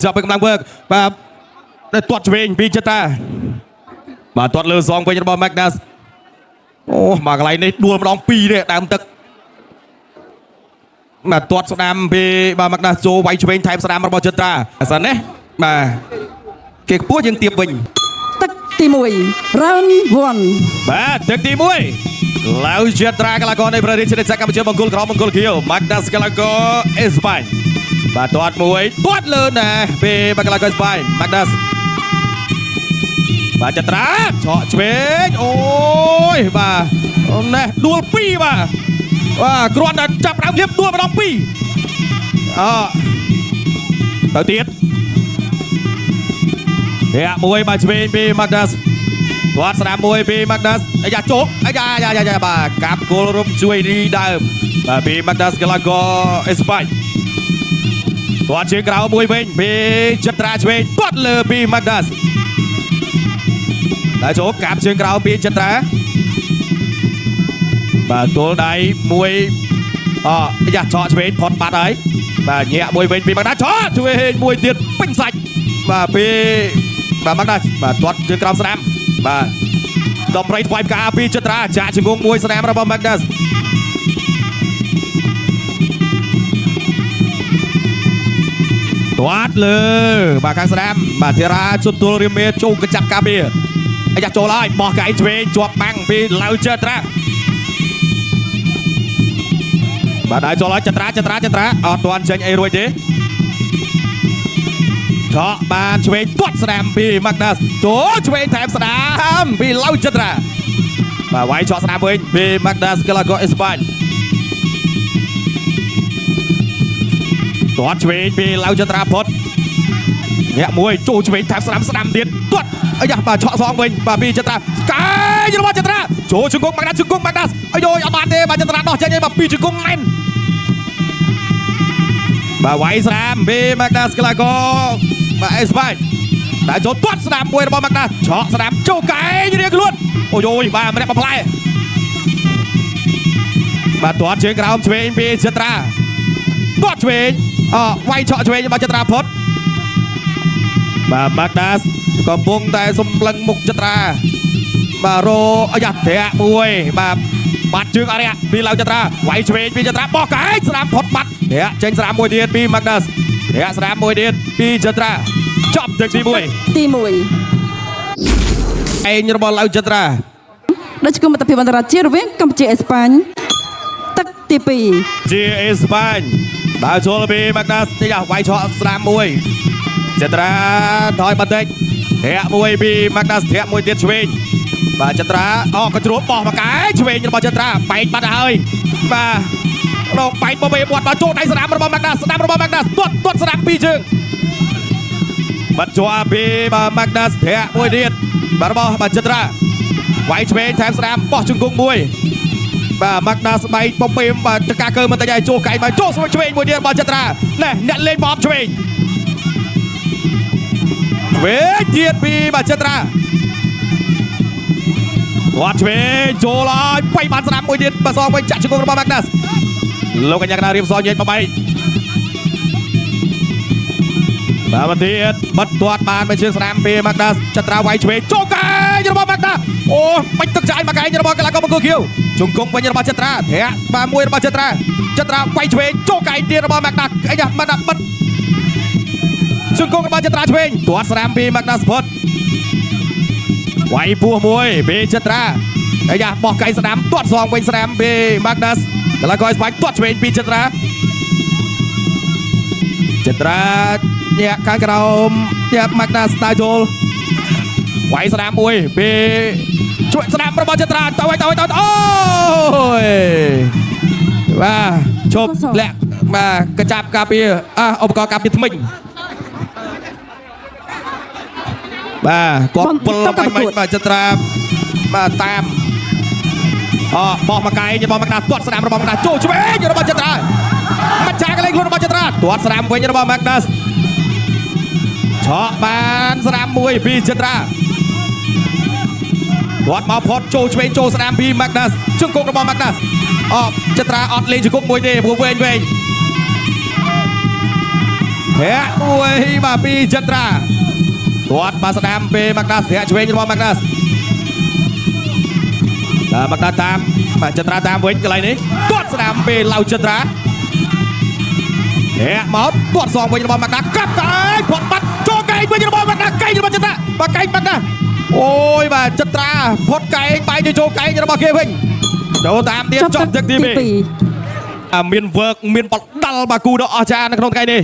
ចាប់ไปកម្លាំងវើកបាទដែលទាត់ឆ្វេងពីចិត្តតាបាទទាត់លើសងវិញរបស់ Magnus អូមកកន្លែងនេះដួលម្ដងពីរទេដើមទឹកបាទទាត់ស្ដាំពីបាទ Magnus ចូលវាយឆ្វេងថែមស្ដាំរបស់ចិត្តតាអាសិនណាបាទគេខ្ពស់យើងទៀបវិញ ទឹកទី1 round 1 បាទទឹកទី1ឡាវជាត្រាកលាករនៃប្រទេសជាតិកម្ពុជាមង្គលក្រមមង្គលខៀវ Magnus កលាករអេស្ប៉ាញបាទទាត់មួយទាត់លើណាពីបាទកលាករអេស្ប៉ាញ Magnus បាទចត្រាឆក់ឆ្វេងអូយបាទអូណែដួលពីរបាទបាទគ្រាន់តែចាប់ដើមលៀបដួលម្ដងពីរអទៅទៀតធាក់មួយបាទឆ្វេងពី Magnus ទាត់ស្ដាំមួយពី Magnus អាយ៉ាជោគអាយ៉ាយ៉ាយ៉ាយ៉ាបាទកាប់គល់រំជួយរីដើមបាទពី Magnus កីឡាករអេស្ប៉ាញទាត់ជើងក្រៅមួយវិញពីចិត្រាឆ្វេងទាត់លើពី Magnus តែចូលកាប់ជើងក្រៅពីចិត្រាបាទទល់ដៃមួយអអាយ៉ាឆក់ឆ្វេងផុតបាត់ហើយបាទញាក់មួយវិញពី Magnus ឆក់ឆ្វេងមួយទៀតពេញសាច់បាទពីបាទ Magnus បាទទាត់ជើងក្រោមស្ដាំបាទដំរីថ្វាយផ្កាពីចិត្រាចាក់ជង្គង់មួយស្ដាំរបស់ Magnus ទាត់លើបាទខាងស្ដាំបាទធីរ៉ាជុតទល់រាមេចូលកញ្ចាប់ការពារអាយ៉ាចូលហើយបោះកៃឆ្វេងជាប់បាំងពីឡៅចិត្រាបាទហើយចូលហើយចត្រាចត្រាចត្រាអត់ទាន់ចេញអីរួចទេឆក់បានឆ្វេងទាត់ស្ដាំពី Magnus ចូលឆ្វេងថែមស្ដាំពីឡៅចិត្រាបាទវាយឆក់ស្ដាំវិញពី Magnus កីឡាករអេស្ប៉ាញទាត់ឆ្វេងពីឡៅចត្រាផុតញាក់មួយចូលឆ្វេងថែមស្ដាំស្ដាំទៀតទាត់អាយ៉ាបាទឆក់សងវិញបាទពីចត្រាស្កាយរបស់ចត្រាចូលជង្គង់ Magnus ជង្គង់ Magnus អាយយអត់បានទេបាទចត្រាដោះចេញហើយបាទពីជង្គង់ណែនបាទវាយស្ដាំពី Magnus កីឡាករបាទអេស្ប៉ាញតែចូលទាត់ស្ដាំមួយរបស់ Magnus ឆក់ស្ដាំចូលកែងរៀងខ្លួនអូយយបាទម្នាក់មួយផ្លែបាទទាត់ជើងក្រោមឆ្វេងពីចត្រាទាត់ឆ្វេងអវាយឆក់ឆ្វេងរបស់ចត្រាផុតបាទ Magnus កំពុងតែសម្លឹងមុខចត្រាបាទរោអាយ៉ាធាក់មួយបាទបាត់ជើងអរិយពីឡៅចត្រាវាយឆ្វេងពីចត្រាបោះកែងស្ដាំផុតបាត់ធាក់ចេញស្ដាំមួយទៀតពី Magnus ធាក់ស្ដាំមួយទៀតពីចត្រាចប់ទឹកទី1 ទី ឯងរបស់ឡៅចត្រា 1ដូចជាគុំមិត្តភាពអន្តរជាតិរវាងកម្ពុជាអេស្ប៉ាញទឹកទី2 ជាអេស្ប៉ាញដើរចូលពី Magnus នេះវាយឆក់ស្ដាំមួយចត្រាថយបន្តិចធាក់មួយពី Magnus ធាក់មួយទៀតឆ្វេងបាទចត្រាអកជ្រួលបោះមកកែឆ្វេងរបស់ចត្រាបែកបាត់ទៅហើយបាទរកបែកបបេបាត់បាទចូលដៃស្ដាំរបស់ Magnus ស្ដាំរបស់ Magnus ទាត់ទាត់ស្ដាំពីរជើងបាត់ជាប់ពីបាទ Magnus ធាក់មួយទៀតបាទរបស់បាទចត្រាវាយឆ្វេងថែមស្ដាំបោះជង្គង់មួយបាទ Magnus បែកបំពេបាទចកាកើមិនតិចហើយចូលកែងបាទចូលឆ្វេងមួយទៀតរបស់ចត្រាណែអ្នកលេងបបឆ្វេងឆ្វេងទៀតពីបាទចត្រា គាត់ឆ្វេងចូលហើយបៃបានស្ដាំមួយទៀតបាទសងវិញចាក់ជង្គង់របស់ Magnus លោកកញ្ញាកណារៀបសញែកបបែកបាទបន្ទៀតបិទទាត់បានមួយជើងស្ដាំពី Magnus ចត្រាវាយឆ្វេងចូលកែងរបស់ Magnus អូបាច់ទឹកចាយមកកែងរបស់កីឡាករមង្គលខៀវជង្គង់វិញរបស់ចត្រាធាក់បាទមួយរបស់ចត្រាចត្រាវាយឆ្វេងចូលកែងទៀតរបស់ Magnus អីយ៉ា Magnus បិទជង្គង់របស់ចត្រាឆ្វេងទាត់ស្ដាំពី Magnus ផុតវាយពោះមួយពីចត្រាអាយ៉ាបោះកៃស្ដាំទាត់សងវិញស្ដាំពី Magnus កីឡាករស្បាញ់ទាត់ឆ្វេងពីចត្រាចត្រាញាក់ខាងក្រោមញាក់ Magnus ដើរចូលវាយស្ដាំមួយពីជួយស្ដាំរបស់ចត្រាទៅហើយទៅហើយទៅអូយបាទឈប់លាក់បាទកញ្ចាប់ការពារអឧបករណ៍ការពារថ្មិញបាទគាត់ពលបាញ់មិញបាទចត្រាបាទតាមបោះមកកែងរបស់ Magnus ទាត់ស្ដាំរបស់ Magnus ចូលឆ្វេងរបស់ចត្រាមិនចាកលេងខ្លួនរបស់ចត្រាទាត់ស្ដាំវិញរបស់ Magnus ឆក់បានស្ដាំមួយពីចត្រាទាត់មកផុតចូលឆ្វេងចូលស្ដាំពី Magnus ជង្គង់របស់ Magnus ចត្រាអត់លេងជង្គង់មួយទេព្រោះវែងវែង ធាក់មួយបាទពីចត្រាគាត់បាទស្ដាំពីម៉ាក់ដាសធាក់ឆ្វេងរបស់ម៉ាក់ដាសបាទម៉ាក់ដាសតាមបាទចត្រាតាមវិញកន្លែងនេះគាត់ស្ដាំពីឡៅចត្រាធាក់មកគាត់សងវិញរបស់ម៉ាក់ដាសកាប់តែគាត់បាត់ចូលកែងវិញរបស់ម៉ាក់ដាសកែងរបស់ចត្រាបាទកែងម៉ាក់ដាសអូយបាទចត្រាផុតកែងបែរទៅចូលកែងរបស់គេវិញចូលតាមទៀតចប់ទឹកទី2 អាមាន work មានបដាល់បាគូដ៏អស្ចារ្យនៅក្នុងថ្ងៃនេះ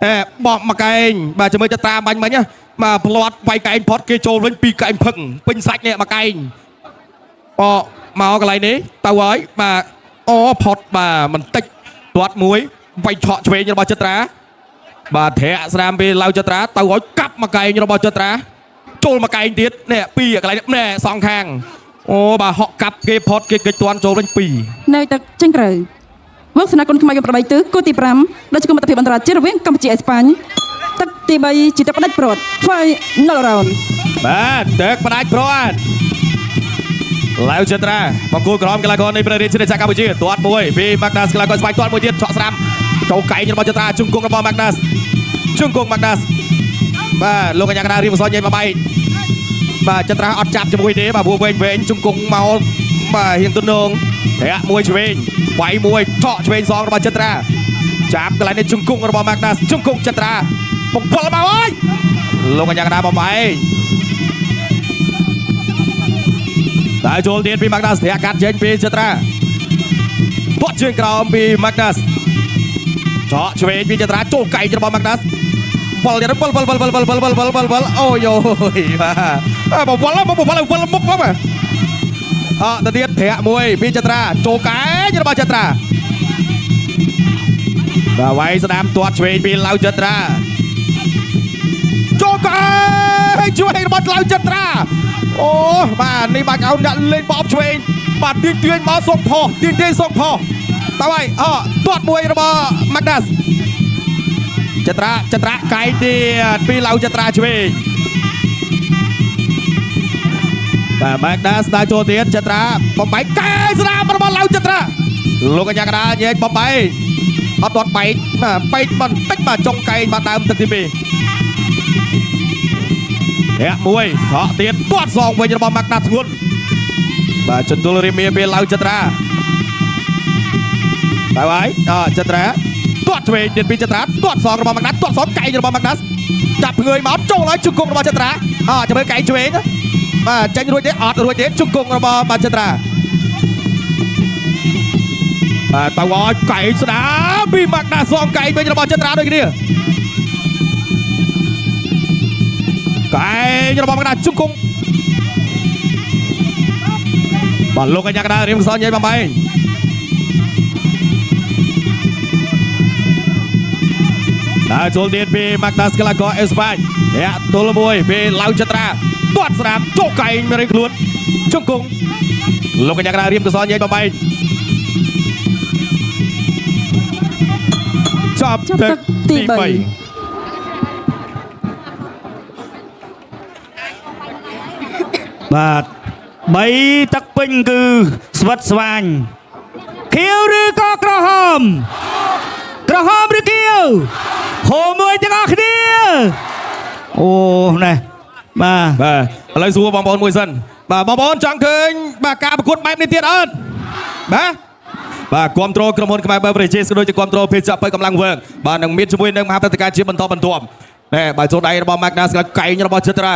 អេបោះមកកែងបាទជាមួយចត្រាបាញ់មិញណាបាទផ្លាត់វាយកែងផុតគេចូលវិញពីរកែងផឹកពេញសាច់នេះមកកែងបកមកកន្លែងនេះទៅហើយបាទអូផុតបាទបន្តិចទាត់មួយវាយឆក់ឆ្វេងរបស់ចត្រាបាទធាក់ស្រាមពីឡៅចត្រាទៅហើយកាប់មកកែងរបស់ចត្រាចូលមកកែងទៀតនេះពីរកន្លែងនេះណែសងខាងអូបាទហក់កាប់គេផុតគេកិច្ចទាន់ចូលវិញពីរ នៅទឹកចេញក្រៅវឹកសនាគុណខ្មែរយក8ទិសគូទី5ដែលជាមិត្តភាពអន្តរជាតិរវាងកម្ពុជាអេស្ប៉ាញទឹកទី3ជាទឹកផ្ដាច់ព្រាត់ Final round បាទទឹកផ្ដាច់ព្រាត់ឡៅចត្រាបង្គោលក្រមកីឡាករនៃព្រះរាជាណាចក្រកម្ពុជាទាត់មួយពីម៉ាក់ដាសកីឡាករស្វែងទាត់មួយទៀតឆក់ស្រាំចូលកែងរបស់ចត្រាជង្គង់របស់ម៉ាក់ដាសជង្គង់ម៉ាក់ដាសបាទលោកកញ្ញាកណ្ដាលរៀបសញ៉ៃមួយបែកបាទចត្រាអត់ចាប់ជាមួយទេបាទព្រោះវែងវែងជង្គង់មកបាទហៀងទុននងធាក់មួយឆ្វេងវាយមួយឆក់ឆ្វេងសងរបស់ចត្រាចាប់កន្លែងនេះជង្គង់របស់ម៉ាក់ដាសជង្គង់ចត្រាបង្វិលមកហើយលោកកញ្ញាកណ្ដាលបំបែក តែចូលទៀតពីម៉ាក់ដាសធាក់កាត់ចេញពីចត្រាទាត់ជើងក្រោមពីម៉ាក់ដាសចកឆ្វេងពីចត្រាចូលកែងរបស់ម៉ាក់ដាសវល់ទៀតវល់វល់វល់វល់វល់វល់វល់វល់វល់វល់អូយយបាទបើវល់មកវល់វល់មុខមកបាទអទៅទៀតធាក់មួយពីចត្រាចូលកែងរបស់ចត្រាបាទវាយស្ដាមទាត់ឆ្វេងពីឡៅចត្រាចូលកែងជួយរបស់ឡៅចត្រាអូបាទនេះបាច់ឲ្យអ្នកលេងបោបឆ្វេងបាទទាញទាញមកសុកផុសទាញទាញសុកផុសតើហើយអទាត់មួយរបស់ម៉ាក់ដាសចត្រាចត្រាកែងទៀតពីឡៅចត្រាឆ្វេងបាទម៉ាក់ដាសដើរចូលទៀតចត្រាបំបែកកែងស្នាមរបស់ឡៅចត្រាលោកកញ្ញាកដាញែកបំបែកអត់ទាត់បែកបាទបែកបន្តិចបាទចុងកែងបាទដើមទឹកទី2ធាក់មួយថក់ទៀតទាត់សងវិញរបស់ម៉ាក់ដាធ្ងន់បាទចន្ទលរាមាពេលឡៅចត្រាទៅហើយអចត្រាទាត់ឆ្វេងទៀតពីចត្រាទាត់សងរបស់ម៉ាក់ដាទាត់សងកែងរបស់ម៉ាក់ដាចាប់ភ្ងើយមកចូលហើយជង្គង់របស់ចត្រាអចាំមើលកែងឆ្វេងបាទចេញរួចទេអត់រួចទេជង្គង់របស់បាទចត្រាបាទទៅហើយកែងស្ដាមពីម៉ាក់ដាសងកែងវិញរបស់ចត្រាដូចគ្នាកែងរបស់ម៉ាក់ដាជង្គង់បាទលោកកញ្ញាកណ្ដាលរៀមសញ៉ៃបំបែងដើរចូលទៀតពីម៉ាក់ដាសកីឡាករអេស្ប៉ាញធាក់ទល់មួយពីឡៅចត្រាទាត់ស្រាមចូលកែងមេរៀងខ្លួនជង្គង់លោកកញ្ញាកណ្ដាលរៀមកសញ៉ៃបំបែងចប់ទឹកទី3 បាទ3ទឹកពេញគឺស្វិតស្វាញខៀវឬក៏ក្រហមក្រហមឬខៀវហូមួយទាំងអស់គ្នាអូណែបាទ បាទឥឡូវសួរបងប្អូនមួយសិនបាទបងប្អូនចង់ឃើញបាទការប្រកួតបែបនេះទៀតអត់បាទបាទគ្រប់គ្រងក្រុមហ៊ុនខ្មែរ Beverages ក៏ដូចជាគ្រប់គ្រងភេសជ្ជៈបើកម្លាំងវើកបាទនឹងមានជាមួយនឹងមហាព្រឹត្តិការណ៍ជាបន្តបន្ទាប់ណែបាទចូលដៃរបស់ Magda ស្គាល់កែងរបស់ចិត្រា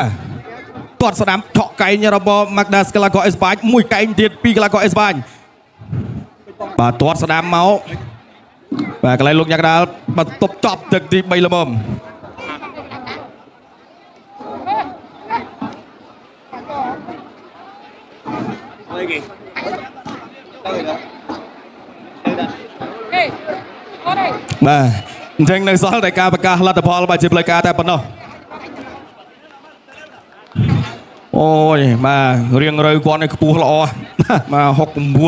ទាត់ស្ដាំថក់កែងរបស់ Magda ស្គាល់កអេស្ប៉ាញមួយកែងទៀតពីរកីឡាករអេស្ប៉ាញបាទទាត់ស្ដាំមកបាទកន្លែងលោកញ៉ាកដាលបាទទប់ចប់ទឹកទី3ល្មមបាទអញ្ចឹងនៅសល់តែការប្រកាសលទ្ធផលបាទជាផ្លូវការតែប៉ុណ្ណោះអូយបាទរៀងរូវគាត់នេះខ្ពស់ល្អបាទ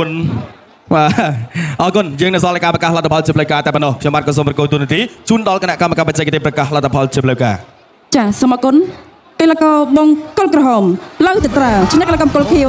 69បាទអរគុណយើងនៅសល់តែការប្រកាសលទ្ធផលជាផ្លូវការតែប៉ុណ្ណោះខ្ញុំបាទក៏សូមប្រកួតទូនាទីជូនដល់គណៈកម្មការបច្ចេកទេសប្រកាសលទ្ធផលជាផ្លូវការ ចាសូមអរគុណកីឡាករបង្គោលក្រហមឡៅចត្រាឈ្នះកីឡាករបង្គោលខៀវ